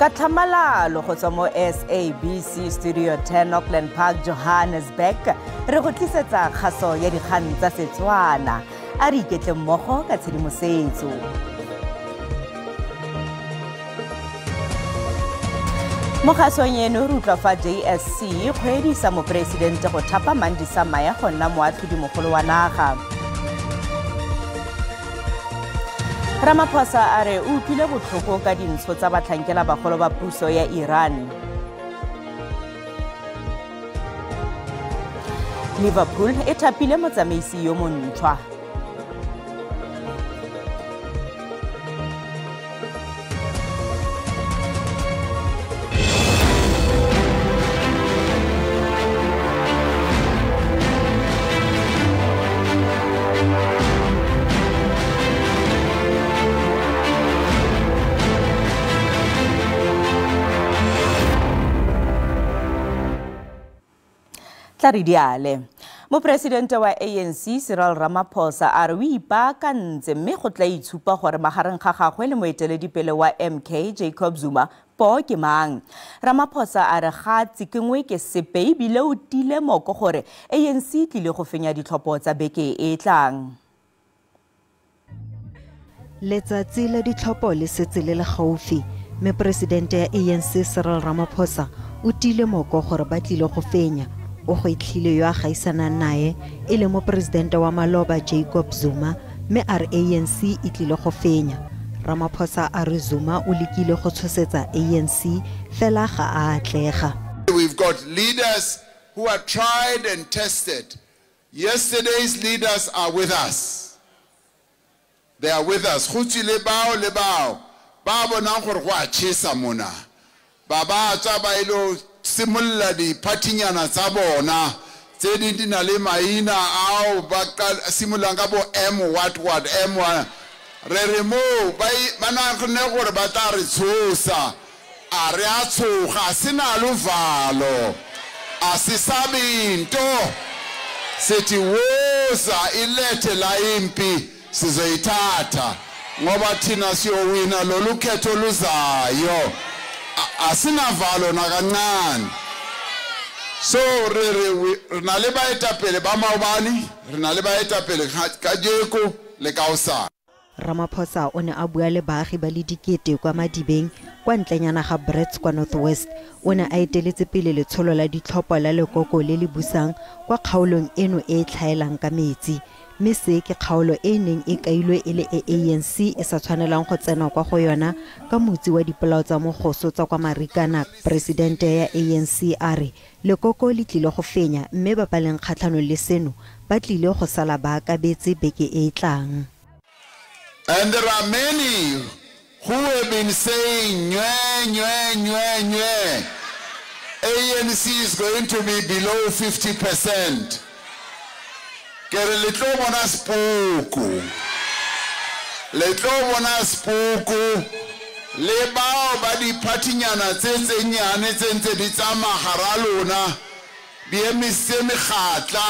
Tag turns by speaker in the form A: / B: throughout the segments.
A: Ka tlhamalalo go tswa mo SABC Studio 10 Auckland Park, Johannesburg, re go tlisetsa kgaso ya dikgang tsa Setswana. A re iketle mmogo ka tshedimosetso. Mo kgasong eno re utlwa fa JSC e kgweedisa moporesidente go thapa Mandisa Maya go nna moatlhodimogolo wa naga. Ramaphosa a re o utlwile botlhoko ka dintsho tsa batlhankela bagolo ba puso ya Iran. Liverpool e thapile motsamaisi yo montšhwa. Tla re diale. Moporesidente wa ANC Cyril Ramaphosa a re o ipaakantse mme go tla itshupa gore magareng ga gagwe le moeteledipele wa MK Jacob Zuma po ke mang. Ramaphosa a re ga tsikengwe ke sepe ebile o tile moko gore ANC e tlile go fenya ditlhopho tsa beke e tlang.
B: Letsatsi la ditlhopho le setse le le gaufi, mme poresidente ya ANC Cyril Ramaphosa o tile moko gore ba tlile go fenya. O gwetlhile yo a gaisanang nae e le moporesidente wa maloba Jacob Zuma, mme a re ANC e tlile go fenya. Ramaphosa a re Zuma o lekile go tshosetsa ANC fela ga a atlega.
C: We've got leaders who are tried and tested. Yesterday's leaders are with us. They are with us. Go tswile bao le bao ba bonang gore go a chesa mona. Ba ba tswa ba ile simolola diphathinyana tsa bona tse ding di na le maina ao ba simololang ka bo M what what M one. Re re moo ba naganne gore ba tla re tshosa, a re a tshoga, se na lovalo, a se sabe nto. Sithi woza ilethe la impi sizoyithatha ngoba thina siyowina lolu khetho luzayo. Asinavalo nakancane. So re na le baetapele ba maobane, re na le baetapele kajeko le kaosane.
B: Ramaphosa o ne a bua le baagi ba le dikete kwa Madibeng kwa ntlenyana ga Brits kwa North West. O ne a eteletse pele letsholo la ditlhopho la lekoko le le busang kwa kgaolong eno e e tlhaelang ka metsi. Mme se ke kgaolo e neng e kailwe e le e ANC e sa tshwanelang go tsena kwa go yona ka motsi wa dipolao tsa mogoso tsa kwa Marikana. Presidente ya ANC a re lekoko le tlile go fenya mme ba ba leng kgatlhanong le seno ba tlile go sala ba akabetse beke e e tlang.
C: And there are many who have been saying nywe, nywe, nywe, nywe. ANC is going to be below 50%. Ke re le tlo bona sepoko, le tlo bona sepoko le bao ba diphathinyana tse tse nnyane tse ntse di tsamaya gara lona di emisitse mekgatla,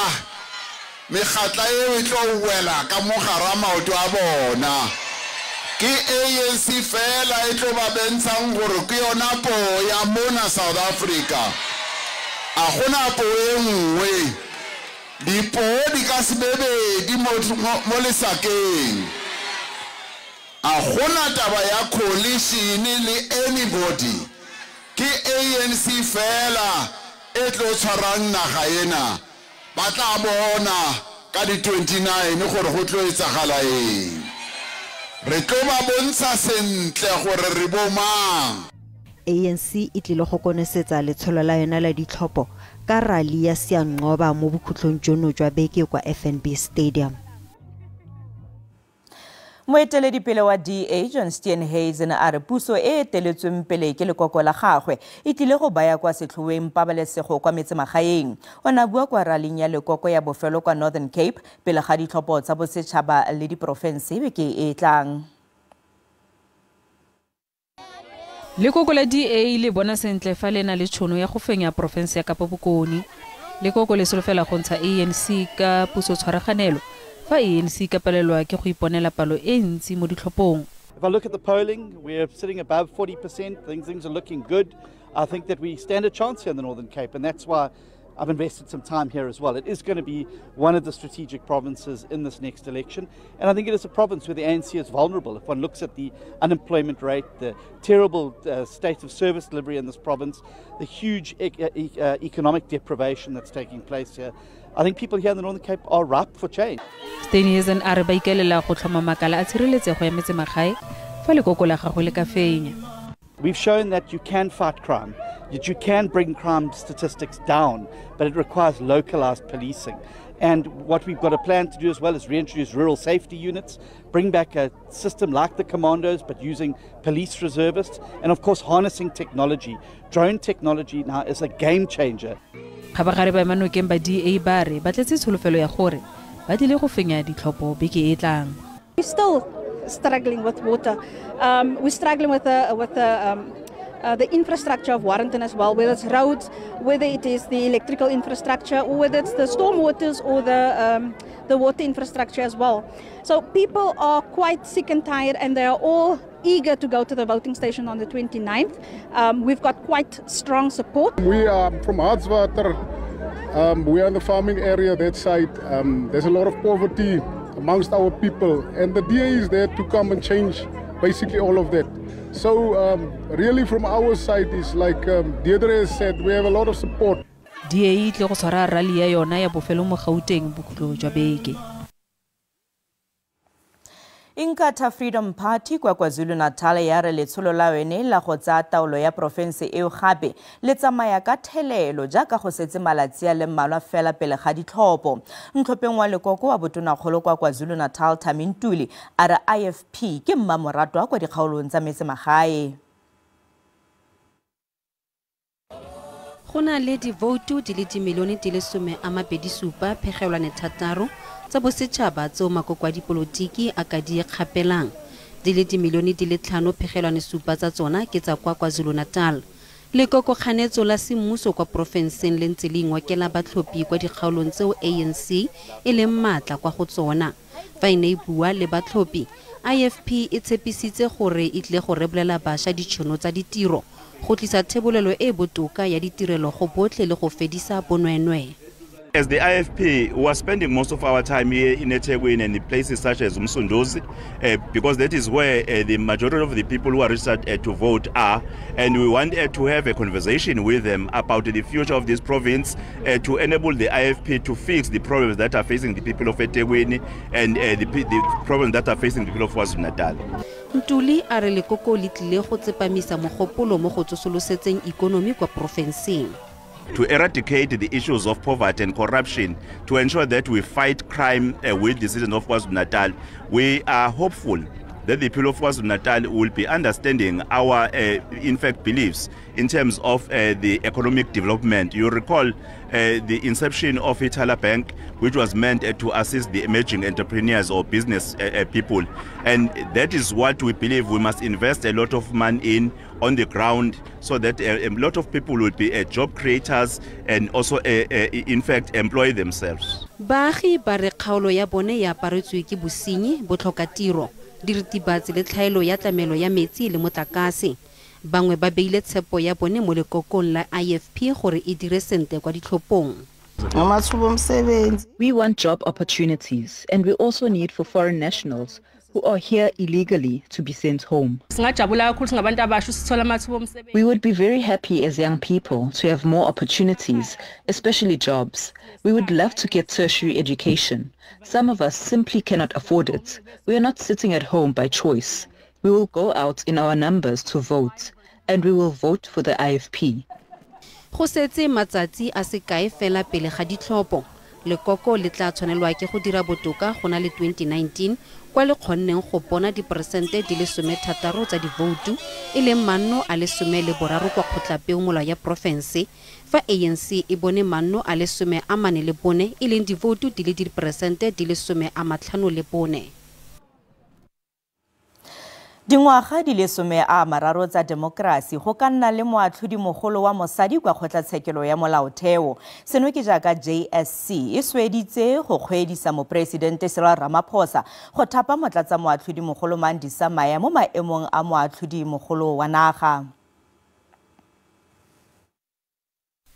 C: mekgatla eo e tlo wela ka mo gara maoto a bona. Ke ANC fela e tlo ba bentshang gore ke yona poo ya mona South Africa. A gona poo e nngwe. Dipoo di ka se bebedi mo lesakeng. A gona taba ya coalition le anybody. Ke ANC fela e tlo tshwarang naga ena. Ba tla bona ka di 29 gore go tlo etsagala eng. Re tlo ba bontsha sentle gore re bo mang.
B: ANC e tlile go konosetsa letsholo la yona la ditlhopho ka rally ya Siyanqoba mo bokhutlong jono jwa beke kwa FNB Stadium.
A: Moeteledipele wa DA John Steenhuisen a re puso e eteletsweng pele ke lekoko la gagwe e tlile go baya kwa setlhoeng pabalesego kwa metsemagaeng. O ne a bua kwa raling ya lekoko ya bofelo kwa Northern Cape pele ga ditlhopho tsa bosetšhaba le diporofense beke e tlang.
D: Lekoko la DA le bona sentle fa le na le tšhono ya go fenya porofense ya Kapa Bokone. Lekoko le solofela go ntsha ANC ka puso tshwaraganelo fa ANC ka palelwa ke go iponela palo e ntsi mo ditlhophong.
E: If I look at the polling, we're sitting above 40%. Things are looking good. I think that we stand a chance here in the Northern Cape, and that's why I've invested some time here as well. It is going to be one of the strategic provinces in this next election, and I think it is a province where the ANC is vulnerable. If one looks at the unemployment rate, the terrible state of service delivery in this province, the huge economic deprivation that's taking place here, I think people here in the Northern Cape are ripe for change.
D: Steenhuisen a re ba ikaelela go tlhoma makala a tshireletsego ya metsemagae fa lekoko la gagwe le ka fenya.
E: We've shown that you can fight crime, that you can bring crime statistics down, but it requires localized policing. And what we've got a plan to do as well is reintroduce rural safety units, bring back a system like the commandos, but using police reservists, and of course harnessing technology. Drone technology now is a game changer.
D: Kgabagare ba emanokeng ba DA ba re ba tletse tsholofelo ya gore ba tlile go fenya ditlhopho beke e tlang.
F: We're still struggling with water. We're struggling with the infrastructure of Warrenton as well, whether it's roads, whether it is the electrical infrastructure, or whether it's the storm waters or the water infrastructure as well. So people are quite sick and tired, and they are all eager to go to the voting station on the 29th. We've got quite strong support.
G: We are from Hartswater. We are in the farming area, that side. There's a lot of poverty amongst our people, and the DA is there to come and change basically all of that. So really from our side, it's like Deirdre has said, we have a lot of support.
D: DA e tle go tshwara rally ya yona ya bofelo mo Gauteng bokhutlo jwa beke.
A: Inkatha Freedom Party kwa KwaZulu-Natal ya re letsholo la yone la go tsaya taolo ya porofense eo gape le tsamaya ka thelelo jaaka go setse malatsi a le mmalwa fela pele ga ditlhopho. Ntlhopheng wa lekoko wa botonakgolo kwa KwaZulu-Natal Thami Ntuli a re IFP ke mmamoratwa kwa dikgaolong tsa metsemagae.
H: Go na le divoutu di le dimilione di le 27.6 tsa bosetšhaba tseo makoko a dipolotiki a ka di kgapelang. Di le dimilione di le 5.7 tsa tsona ke tsa kwa KwaZulu-Natal. Lekoko kganetso la semmuso kwa porofenseng le ntse le ingokela batlhophi kwa dikgaolong tseo ANC e leng maatla kwa go tsona. Fa e ne e bua le batlhophi, IFP e tshepisitse gore e tlile go rebolela bašwa ditšhono tsa ditiro, go tlisa thebolelo e botoka ya ditirelo go botlhe le go fedisa bonweenwee.
I: As the IFP, we are spending most of our time here in eThekwini and in places such as Msunduzi, because that is where the majority of the people who are registered to vote are, and we want to have a conversation with them about the future of this province, to enable the IFP to fix the problems that are facing the people of eThekwini and the problems that are facing the people of KwaZulu-Natal.
H: Ntuli a re lekoko le tlile go tsepamisa mogopolo mo go tsosolosetseng ikonomi kwa porofenseng.
I: To eradicate the issues of poverty and corruption, to ensure that we fight crime with the citizens of KwaZulu-Natal, we are hopeful that the people of KwaZulu-Natal will be understanding our, in fact, beliefs in terms of the economic development. You recall the inception of Ithala Bank, which was meant to assist the emerging entrepreneurs or business people. And that is what we believe we must invest a lot of money in on the ground, so that a lot of people will be job creators and also, in fact, employ themselves.
H: Baagi ba re kgaolo ya bone ya aparetswe ke bosenyi, botlhokatiro, diritibatsi le tlhaelo ya tlamelo ya metsi le motlakase. Bangwe ba beile tshepo ya bone mo lekokong la IFP gore e dire sentle kwa ditlhophong.
J: We want job opportunities, and we also need for foreign nationals who are here illegally to be sent home. We would be very happy as young people to have more opportunities, especially jobs. We would love to get tertiary education. Some of us simply cannot afford it. We are not sitting at home by choice. We will go out in our numbers to vote, and we will vote for the IFP.
H: Go setse matsatsi a sekae fela pele ga ditlhopho. Lekoko le tla tshwanelwa ke go dira botoka go na le 2019 kwa le kgonneng go bona diperesente di le 60 tsa divoutu e leng manno a le 13 kwa kgotlapeomolao ya porofense, fa ANC e bone manno a le 44 e leng divoutu di le diperesente di le 54.
A: Dingwaga di le 30 tsa demokrasi go ka nna le moatlhodimogolo wa mosadi kwa kgotlatshekelo ya molaotheo. Seno ke jaaka JSC e sweditse go kgweedisa moporesidente Cyril Ramaphosa go thapa motlatsa moatlhodimogolo Mandisa Maya mo maemong a moatlhodimogolo wa naga.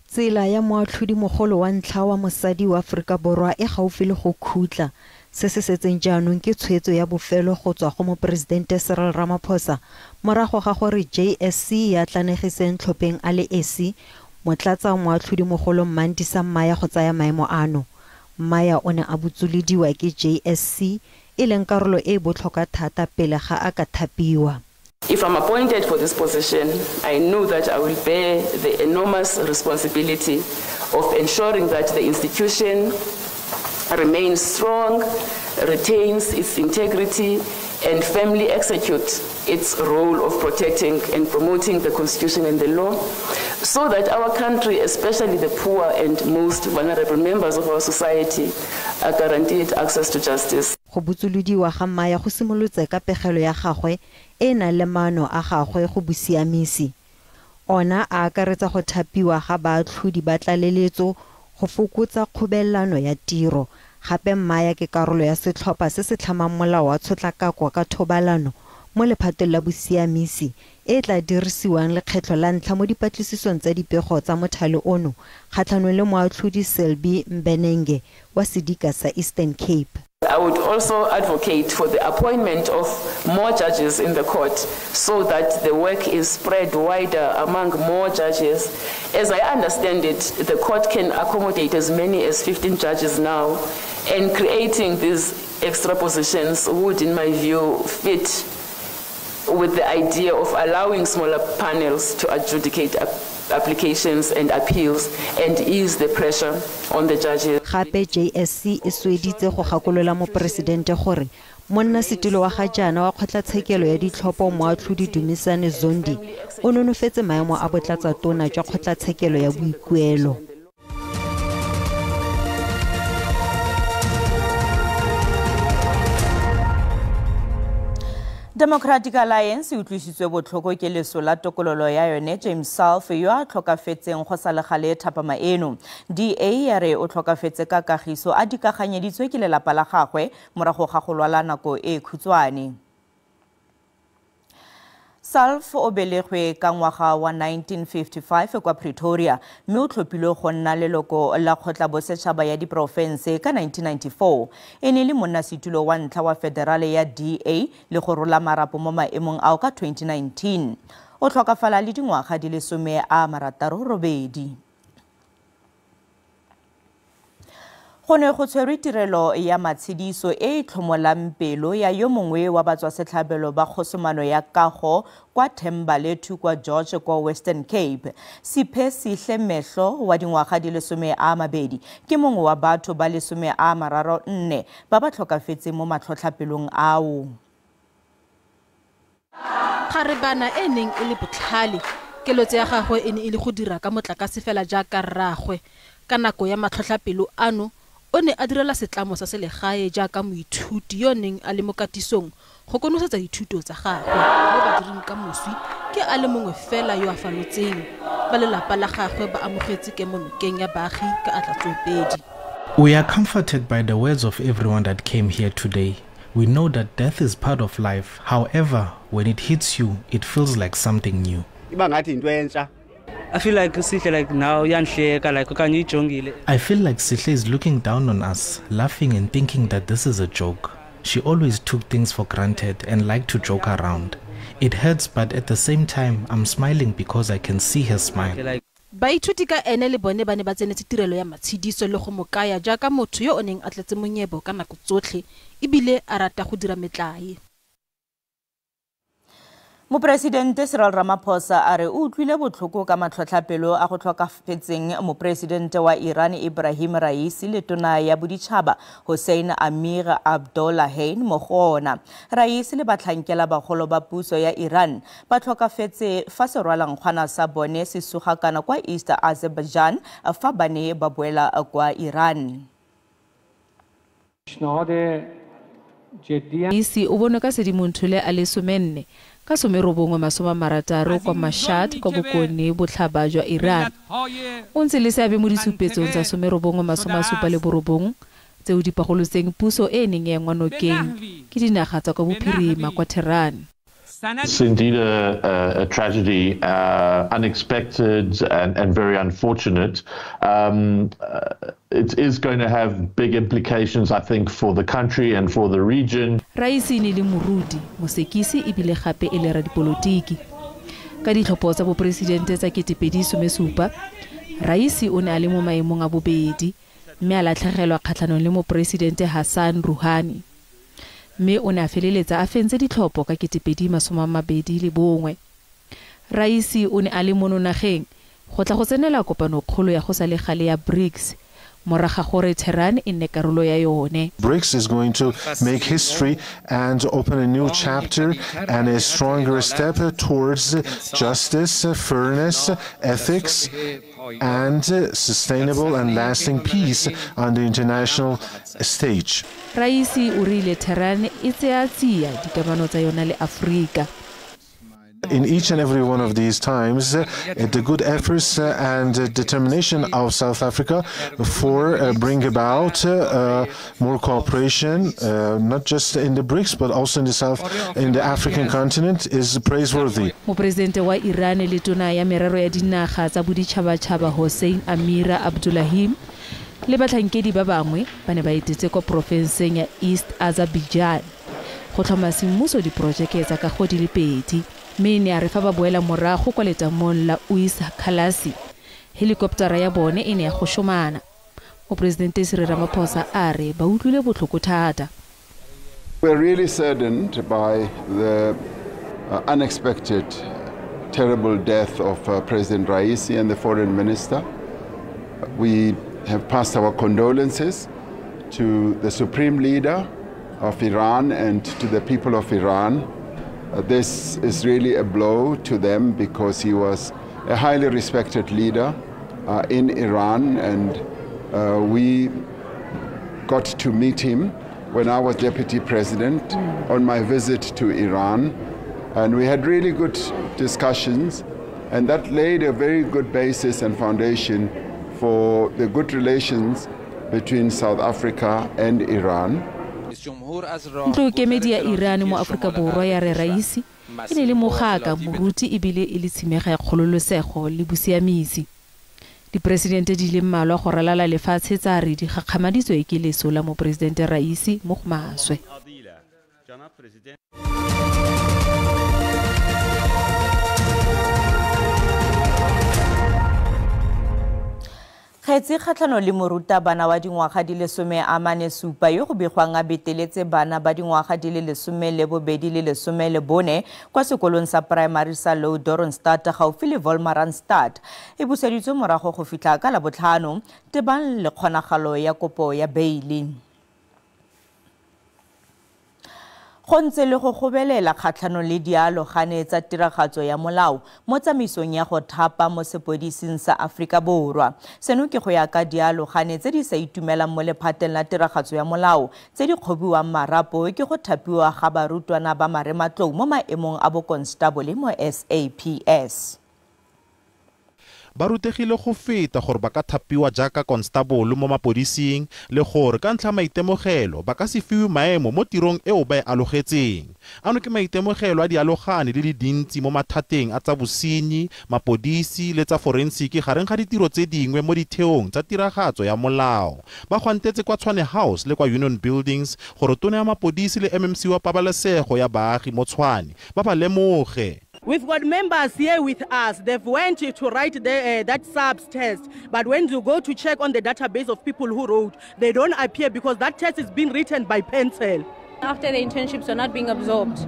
B: Tsela ya moatlhodimogolo wa ntlha wa mosadi wa Aforika Borwa e gaufi le go khutla. Se se setseng jaanong ke tshwetso ya bofelo go tswa go moporesidente Cyril Ramaphosa morago ga gore JSC ya tlanegise ntlhopheng a le esi motlatsa moatlhodimogolo Mandisa Maya go tsaya maemo ano. Maya o ne a botsolodiwa ke JSC e leng karolo e e botlhokwa thata pele ga a ka thapiwa.
K: If I'm appointed for this position, I know that I will bear the enormous responsibility of ensuring that the institution remains strong, retains its integrity, and firmly executes its role of protecting and promoting the Constitution and the law, so that our country, especially the poor and most vulnerable members of our society, are guaranteed access to justice.
B: Go botsolodiwa ga Maya go simolotse ka pegelo ya gagwe e nang le maano a gagwe go bosiamisi. Ona a akaretsa go thapiwa ga baatlhodi ba tlaleletso go fokotsa kgobelano ya tiro. Gape Maya ke karolo ya setlhopha se se tlhamang molao wa tshotlakako ka thobalano mo lephateng la bosiamisi e tla dirisiwang lekgetlho la ntlha mo dipatlisisong tsa dipego tsa mothale ono kgatlhanong le moatlhodi Selby Mbenenge wa sedika sa Eastern Cape.
K: I would also advocate for the appointment of more judges in the court so that the work is spread wider among more judges. As I understand it, the court can accommodate as many as 15 judges now, and creating these extra positions would, in my view, fit with the idea of allowing smaller panels to adjudicate applications and appeals and ease the pressure on the judges.
B: Gape JSC e sweditse go gakolola moporesidente gore monnasetulo wa ga jaana wa kgotlatshekelo ya ditlhopho moatlhodi Dumisane Zondi o nonofetse maemo a botlatsatona jwa kgotlatshekelo ya boikuelo.
A: Democratic Alliance e utlwisitswe botlhoko ke leso la tokololo ya yone James Selfe yo a tlhokafetseng go sa le gale thapama eno. DA ya re o tlhokafetse ka kagiso a dikaganyeditswe ke lelapa la gagwe morago ga go lwala nako e khutshwane. Selfe o belegwe ka ngwaga wa 1955 kwa Pretoria mme o tlhophilwe go nna leloko la kgotlabosetšhaba ya diporofense ka 1994. E ne le monnasetulo wa ntlha wa federale ya DA le go rola marapo mo maemong ao ka 2019. O tlhokafala le dingwaga di le 68. Go ne go tshwerwe tirelo ya matshediso e e tlhomolang pelo ya yo mongwe wa batswasetlhabelo ba kgosomano ya kago kwa Thembalethu kwa George kwa Western Cape. Siphe Sihle Mehlo wa dingwaga di le 20 ke mongwe wa batho ba le 34 ba ba tlhokafetseng mo matlhotlhapelong ao.
L: Kgarebana e neng e le botlhale, kelotso ya gagwe e ne e le go dira ka motlakase fela jaaka rraagwe. Ka nako ya matlhotlhapelo ano o ne a direla setlamo sa selegae jaaka moithuti yo neng a le mo katisong go konosetsa dithuto tsa gagwe. Mo badiring ka moswi ke a le mongwe fela yo a falotseng. Ba lelapa la gagwe ba amogetse kemonokeng ya baagi ka atla tsoopedi.
M: We are comforted by the words of everyone that came here today. We know that death is part of life. However, when it hits you, it feels like something new.
N: I feel like Sihle like now like
M: I feel like Sihle is looking down on us, laughing and thinking that this is a joke. She always took things for granted and liked to joke around. It hurts, but at the same time, I'm smiling because I can see her smile.
L: Baithuti ka ene le bone ba ne ba tsenetse tirelo ya matshediso le go mo kaya jaaka motho yo o neng a tletse monyebo ka nako tsotlhe ebile a rata go dira metlae.
A: Moporesidente Cyril Ramaphosa a re o utlwile botlhoko ka matlhotlhapelo a go tlhokafetseng moporesidente wa Iran Ibrahim Raisi le tona ya boditšhaba Hossein Amir Abdollahian mo go ona. Raisi le batlhankela bagolo ba puso ya Iran ba tlhokafetse fa serwalankgwana sa bone se sugakana kwa East Azerbaijan fa ba ne ba boela kwa Iran.
D: Isi o bonwe ka Sedimonthole a le 14 ka 1960 kwa Mashhad kwa bokone botlhaba jwa Iran. O ntse le seabe mo ditshupetsong tsa 1979 tseo di pagolotseng puso e neng ya engwa nokeng ke dinaga tsa kwa bophirima kwa Tehran.
O: It's indeed a tragedy, unexpected and very unfortunate. It is going to have big implications, I think, for the country and for the region.
D: Raisi ne le moruti, mosekisi ebile gape e le radipolotiki. Ka ditlhopho tsa boporesidente tsa 2017, Raisi o ne a le mo maemong a bobedi mme a latlhegelwa kgatlhanong le moporesidente Hassan Rouhani. Mme o ne a feleletsa a fentse ditlhopho ka 2021. Raisi o ne a le mono nageng go tla go tsenela kopanokgolo ya go sa le gale ya BRICS morago ga gore Tehran e nne karolo ya yone.
P: BRICS is going to make history and open a new chapter and a stronger step towards justice, fairness, ethics, and sustainable and lasting peace on the international stage.
D: Raisi o rile Tehran e tsea tsia dikamano tsa yona le Afrika.
P: In each and every one of these times, the good efforts and determination of South Africa for bring about more cooperation, not just in the BRICS but also in the in the African continent, is praiseworthy.
D: Mopresidente wa Iran le tona ya merero ya dinaga tsa boditšhabatšhaba Hossein Amir Abdollahian le batlhankedi ba bangwe ba ne ba etetse kwa porofenseng ya East Azerbaijan go tlhoma semmuso diporojeke tsa kago di le pedi. Mme ne a re fa ba boela morago kwa letamong la Uisa Khalasi, helikoptara ya bone e ne ya go šomana. Moporesidente Cyril Ramaphosa a re ba utlwile botlhoko thata.
C: We're really saddened by the unexpected terrible death of President Raisi and the foreign minister. We have passed our condolences to the supreme leader of Iran and to the people of Iran. This is really a blow to them because he was a highly respected leader in Iran, and we got to meet him when I was deputy president on my visit to Iran, and we had really good discussions, and that laid a very good basis and foundation for the good relations between South Africa and Iran.
D: Ntlo kemedi ya Iran mo Afrika Borwa ya re Raisi e ne le mogaka, moruti ebile e le tshimega ya kgololosego le bosiamisi. Diporesidente di le mmalwa go ralala lefatshe tsa re di gakgamaditswe ke leso la moporesidente Raisi mo go maswe.
A: Kgetsi kgatlhanong le morutabana wa dingwaga di le 47 yo go begwang a beteletse bana ba dingwaga di le 12 le 14 kwa sekolong sa primary sa Low Doronstad gaufi le Wolmaranstad e buseditswe morago go fitlha ka Labotlhano tebang le kgonagalo ya kopo ya beili. Go ntse le go gobelela kgatlhanong le dialogane tsa tiragatso ya molao mo tsamaisong ya go thapa mo sepodising sa Afrika Borwa. Seno ke go ya ka dialogane tse di sa itumelang mo lephateng la tiragatso ya molao tse di kgobiwang marapo ke go thapiwa ga barutwana ba marematlou mo maemong a bokonstable mo SAPS.
Q: Ba rutegile go feta gore ba ka thapiwa jaaka constable mo mapodising le gore ka ntlha maitemogelo ba ka se fiwe maemo mo tirong eo ba e alogetseng. Ano ke maitemogelo a dialogane di le dintsi mo mathateng a tsa bosenyi, mapodisi le tsa forensiki gareng ga ditiro tse dingwe mo ditheong tsa tiragatso ya molao. Ba gwantetse kwa Tshwane House le kwa Union Buildings gore tona ya mapodisi le MMC wa pabalesego ya baagi mo Tshwane ba ba lemoge.
R: We've got members here with us. They've went to write that SAPS test. But when you go to check on the database of people who wrote, they don't appear because that test is being written by pencil.
S: After the internships are not being absorbed,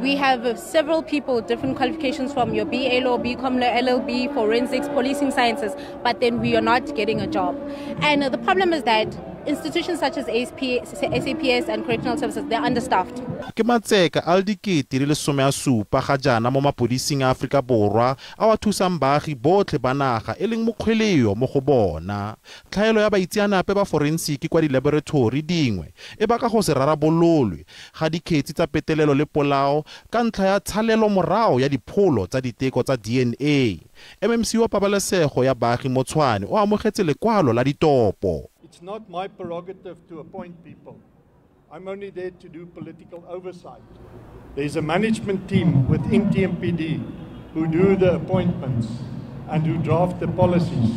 S: we have several people, different qualifications from your BA Law, BCom Law, LLB, forensics, policing sciences, but then we are not getting a job. And the problem is that Institutions such as SAPS and correctional services, they're understaffed.
Q: Ke matseka a le 17,000 ga jaana mo mapodising a Aforika Borwa a wa thusang baagi botlhe ba naga e leng mokgweleo mo go bona. Tlhaelo ya baitseanape ba forensiki kwa dilaboratori dingwe e baka go se rarabololwe ga dikgetsi tsa petelelo le polao ka ntlha ya tshalelo morago ya dipholo tsa diteko tsa DNA. MMC wa pabalesego ya baagi mo Tshwane o amogetse lekwalo la ditopo.
T: It's not my prerogative to appoint people. I'm only there to do political oversight. There's a management team within TMPD who do the appointments and who draft the policies.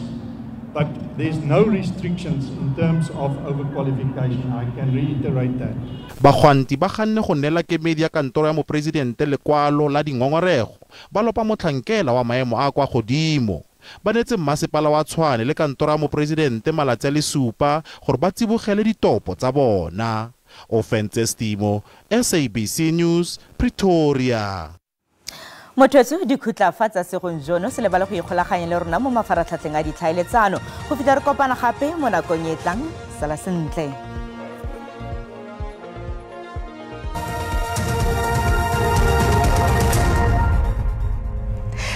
T: But there's no restrictions in terms of overqualification. I can reiterate that.
Q: Bagwanti ba ganne go neela kemedi ya kantoro ya moporesidente lekwalo la dingongorego ba lopa motlhankela wa maemo a kwa godimo. Ba neetse mmasepala wa Tshwane le kantoro ya moporesidente malatsi a le 7 gore ba tsibogele ditopo tsa bona. Ofentse Stimo, SABC News, Pretoria.
A: Mothwetso dikhutla fa tsa segong jono se lebale go ikgolaganya le rona mo mafaratlhatlheng a ditlhaeletsano go fitlha re kopana gape mo nakong e tlang. Sala sentle.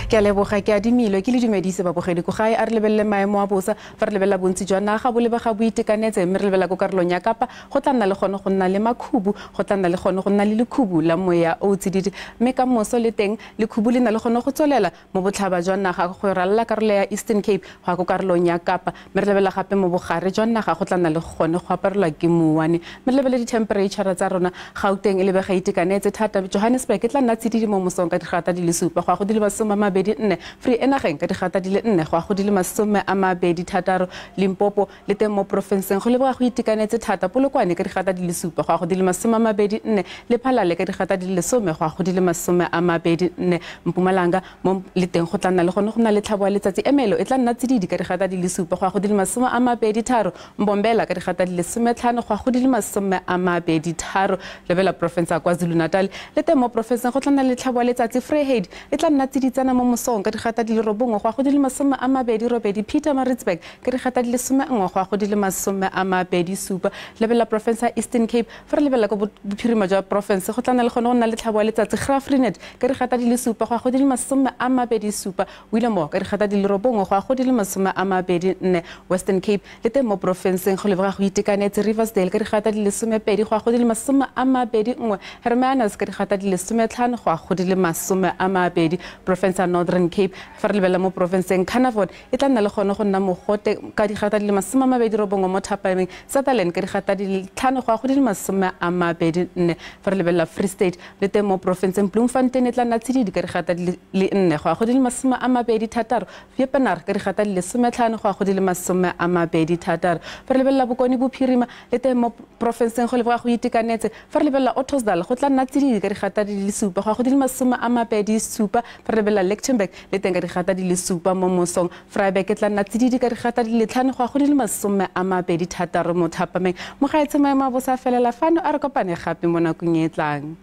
U: Ke a leboga ke adimilwe ke le dumedise babogedi ko gae a re lebelele maemo a bosa fa re lebelela bontsi jwa naga bo lebega bo itekanetse mme re lebelela ko karolong ya Kapa go tla nna le gone go nna le makhubu go tla nna le gone go nna le lekhubu la moya o tsididi mme ka moso le teng lekhubu le na le gone go tswelela mo botlhaba jwa naga go ralala karolo ya Eastern Cape go ya ko karolong ya Kapa mme re lebelela gape mo bogare jwa naga go tla nna le gone go aparelwa ke mouane mme re lebelele di-temperature tsa rona Gauteng e lebega itekanetse thata Johannesburg e tla nna tsididi mo mosong ka digata di le 7 go ya go di le 24 Free enageng ka digata di le 4 go ya go di le 26 Limpopo le teng mo porofenseng go lebega go itekanetse thata Polokwane ka digata di le 7 go ya go di le 24 le Phalale ka digata di le 10 go ya go di le 24 Mpumalanga mo le teng go tla nna le gone go nna le tlhabo ya letsatsi Emelo e tla nna tsididi ka digata di le 7 go ya go di le 23 Mbombela ka digata di le 15 go ya go di le 23 lebela porofense ya KwaZulu-Natal le teng mo porofenseng go tla nna le tlhabo ya letsatsi Vryheid e tla nna tsiditsana mo mosong ka digata di le 9 go ya go di le 28 Pietermaritzburg ka digata di le 11 go ya go di le 27 lebela porofense ya Eastern Cape fa re lebela ko bophirima jwa porofense go tla nna le gone go nna le tlhabo ya letsatsi Graaff-Reinet ka digata di le 7 go ya go di le 27 Willowmore ka digata di le 9 go ya go di le 24 Western Cape le teng mo porofenseng go lebega go itekanetse Riversdale ka digata di le 12 go ya go di le 21 Hermanus ka digata di le 15 go ya go di le 20 porofense ya Northern Cape fa re lebelela mo porofenseng Carnarvon e tla nna le gone go nna mogote ka digata di le 29 mo thapameng Sutherland ka digata di le 5 go ya go di le 24 fa re lebelela Free State le teng mo porofenseng Bloemfontein e tla nna tsididi ka digata di le 4 go ya go di le 26 Wepener ka digata di le 15 go ya go di le 26 fa re lebelela Bokone Bophirima le teng mo porofenseng go lebega go itekanetse fa re lebelela Ottosdal go tla nna tsididi ka digata di le 7 go ya go di le 27 fa re lebelela Lichtenburg le teng ka digata di le 7 mo mosong Vryburg e tla nna tsididi ka digata di le 5 go ya go di le 26 mo thapameng. Mogaetshe maemo a bosa felela fano a re kopane gape mo nakong e tlang.